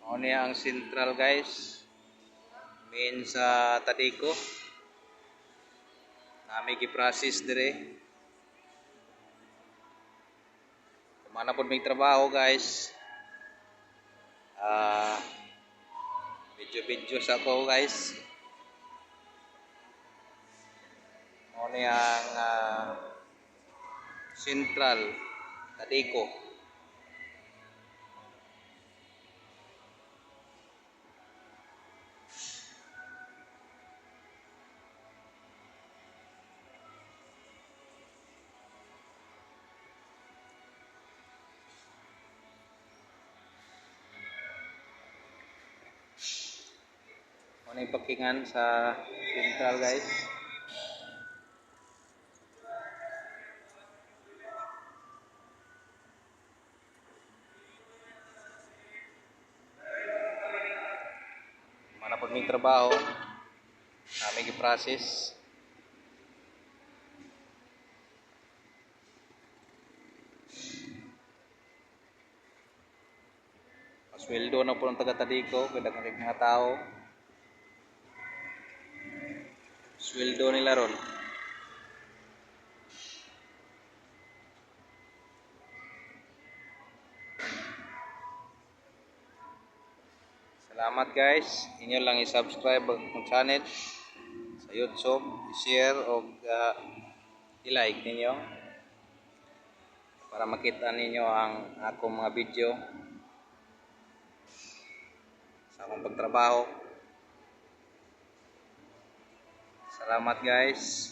Mao ni ang central, guys. Main sa Tadeco. Nami gi-process dire. Kumana pod may trabaho, guys. Ah, video video sa ko, guys. Mao ni ang Central Tadeco. Mao ni parkingan sa Central, guys. Mana pod may trabaho. Nami gi-process. Pasweldo na po ng taga Tadeco, kay daghan mga tao. Sweldo nila ron. Salamat, guys. Inyo lang i-subscribe ang channel sa YouTube, i-share o i-like ninyo para makita ninyo ang akong mga video sa akong pagtrabaho. Salamat, guys.